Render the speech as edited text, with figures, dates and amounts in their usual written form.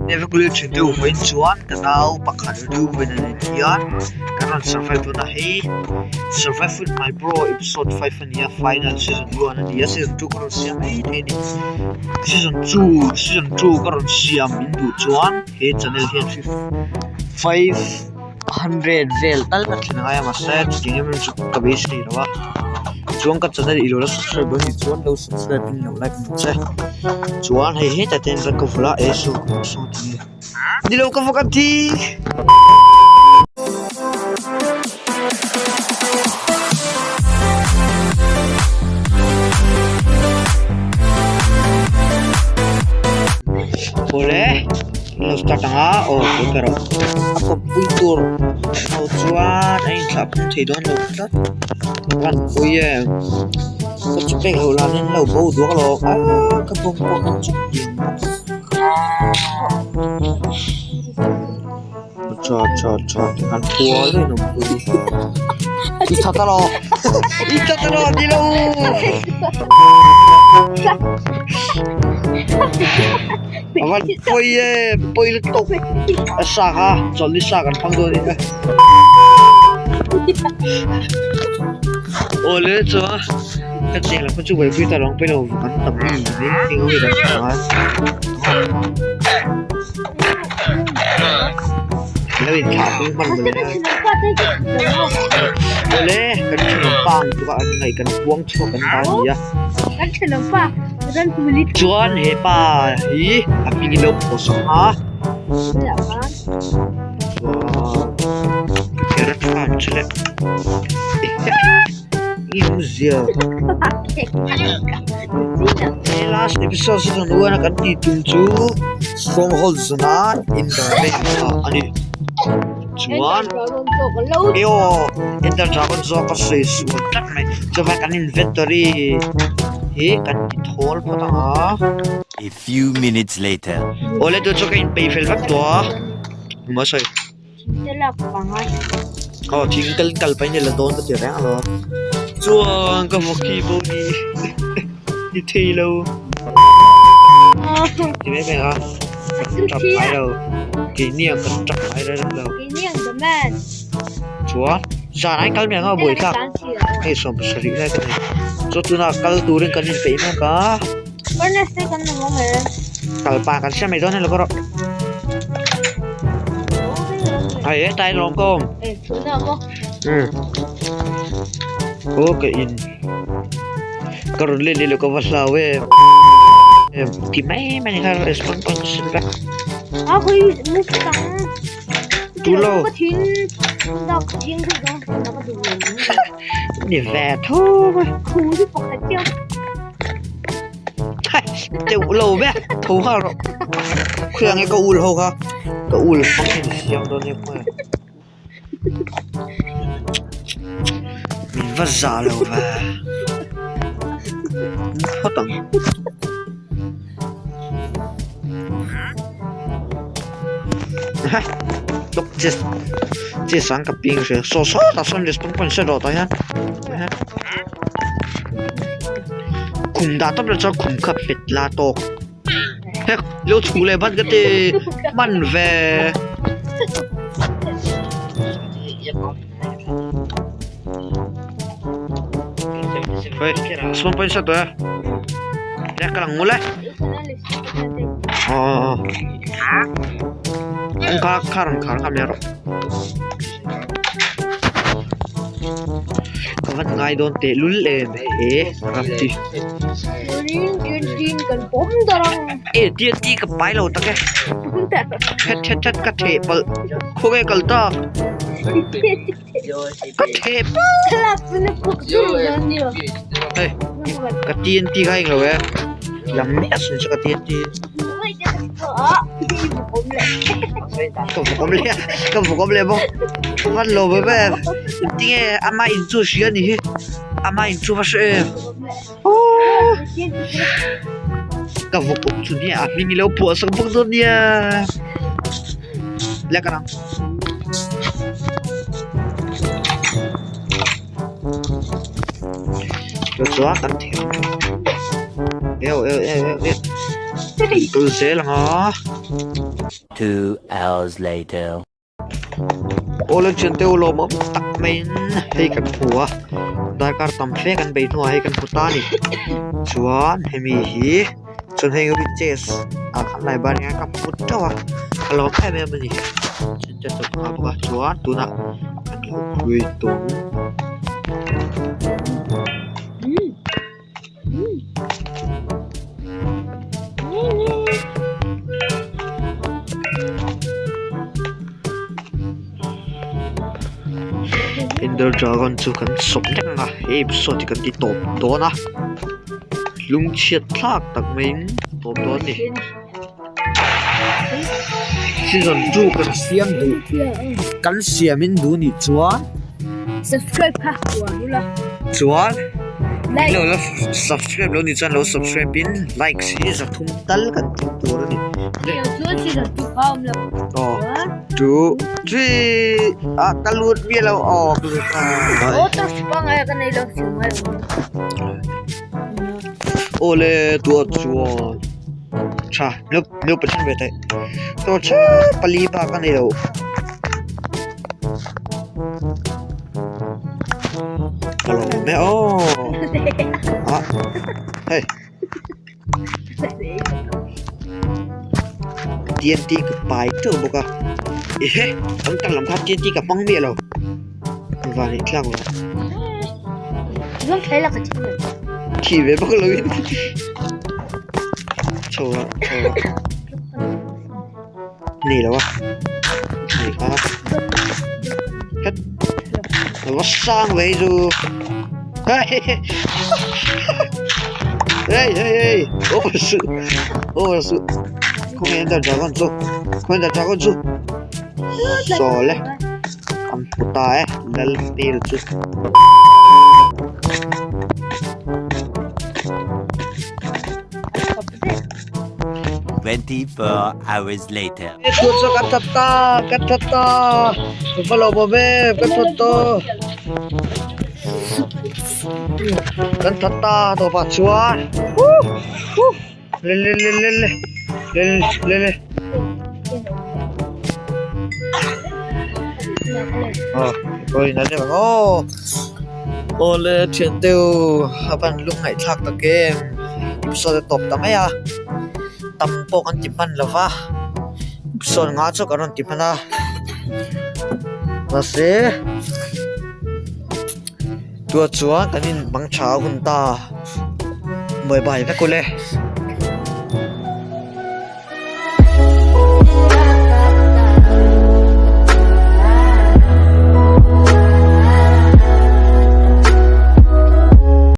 Neverglow thin deuh vawiin chuan ka nau pakhat Reuben a nen hian kan rawn survive dawn a hei survive with my bro episode 5 a ni a final season 1 a ni a season 2 ka rawn siam mai thei a ni season 2 season 2 ka rawn siam in duh chuan he channel hian 500 vel tal ka thlen angai a mahse chutiang em em chu ka beisei lo a chuan ka channel i lo la subscribe lo anih chuan lo subscribe in lo like ang che chuan hei hetah te hian ka vul a e saw saw ti ni lo ka vawk a thi. Awle lo start ang a aw tui ka rawh a kawppui tur ho chuan a inthlah phung thei dawn lo tlat a van pui em ka chu pek loh lah hian lo bo duak alawm aaa ka bawng pawh ka chuk diam bawk tha tha tha an khua daih an pui i that alawm i that alawm ni lo. A van pawi e pawi lutuk a sa kha chawlhni sa kan hmang dawn nia awle chuan ka cheng lam kha chu buaipui ta lo ang pawi lo kan tam em mai eng nge kan hre ang a lo in thlah pung hman mawle awle kan thenawm pa ang chu a an ngaih kan puang chhuak an ta a ni a. Chuan he pa hi a hming in lo pawh sak a chuan carrot farm chu le awmzia he last episode season one a kan tih tum chu stronghold zana internet kha a ni chuan aw enter dragon zawk a sawi sual tlat mai chuan kan inventory hi kan ti thawl phawt ang a. A few minutes later. Awle tu chu ka in peih fel vek tawh a engmaw a sawi. Aw thing kal kal pahin i la dawn ka ti reng alawm chuan ka vawk hi bo ni ni thei lo ti mai mai a kan tap ngai lo keini ang kan tap ngai reng lo chuan zan ah hian kal mai ang a buaithlak hei 70 lai ka nei chuan tunah kal turin kan inpeih mek a. Kal pah kan hre mai dawn elo ka rawh. Hei hetlai lawm ka awm. Um. Aw ka in. Ka rawn let leh lo ka va hlau em. Em ti mai mai kha response pawh ka hre vek. Tu lo. Ni ve tho mai. Teuh lo ve tho nghal rawh khawiah nge ka ul ho kha ka ul hmang hian i siam dawn nia khawiah min va zah lo ve phawt ang. Che sang ka ping hria saw saw tah sawn respawn point set rawh tah hian. Khum dah tawp lo chuan khum kha pet la tawk hek lo chhuk leh vat ka ti hman ve. Hei spawn point set tawh e leh ka lang ngul e aw kawngka kha rawn khar nghal mai rawh. Ka van ngai dawn teh lul em he ram chi. E TNT ka pai lo tak e. That that that ka theh palh khawnge kal tak. Ka theh palh. Hei ka TNT kha englo e. Lam miah sun chu ka TNT. Ka vawk leh a ka vawk leh bawk ka van lo ve ve tinge ama in chu hria a nih hi ama in chu va hre em aww ka vawk awm chu nia a hming ilo phuah sak bawk dawn nia lek ang chu chuan kan thing eu eu eu eu eu kal zel ang a. 2 hours later. Awle thian te u lawmawm tak maiin hei kan hmu a darkar tam fe kan bei hnuah hei kan hmu ta a ni chuan hemi hi chuan heng hi chess ah khan library ah ka hmu teuh a ka lawm em em a ni thian te chu a bawk a chuan tunah kan lo hlui tum. Ender dragon chu kan sawp nek ang a hei episode hi kan ti tawp dawn a lungchhiat thlak tak maiin tawp dawn a ni season 2 kan siam duh kan siamin duh nih chuan subscribe kha chuan lo la subscribe lo nih chuan lo subscribe in like hi zathum tal kan tih tur a ni aw 2 3 ah ka lut miah lo aw ka lut a awle tuah chuan tha lo pathian ve theih torch pali bak a nei lo. Ka lo awm e aw ah hei TNT ka pai teuh bawk a ehe an kal lam kha TNT ka hmang miah lo van ih thlak lo thih ve bawk lo in chho ah chho ah Ni lo a ni kha het a va sang ve chu hei hei hei hei aw su aw su khawnge ender dragon chu khawnge ender dragon chu saw le an hmu ta e lal hmel chu. 24 hours later. Thu chu ka that ta, ka that ta. Va lo bawm em, ka that ta. Kan that ta tawpah chuan. Le le le le le le le le. Aw, oi na le aw. Awle thian deuh a van lungngaihthlak tak em episode a tawp ta mai a tam pawh kan ti hman lo va episode nga chu kan rawn ti hman a mahse tunah chuan kan in bang tha a hun ta bye bye vek ule.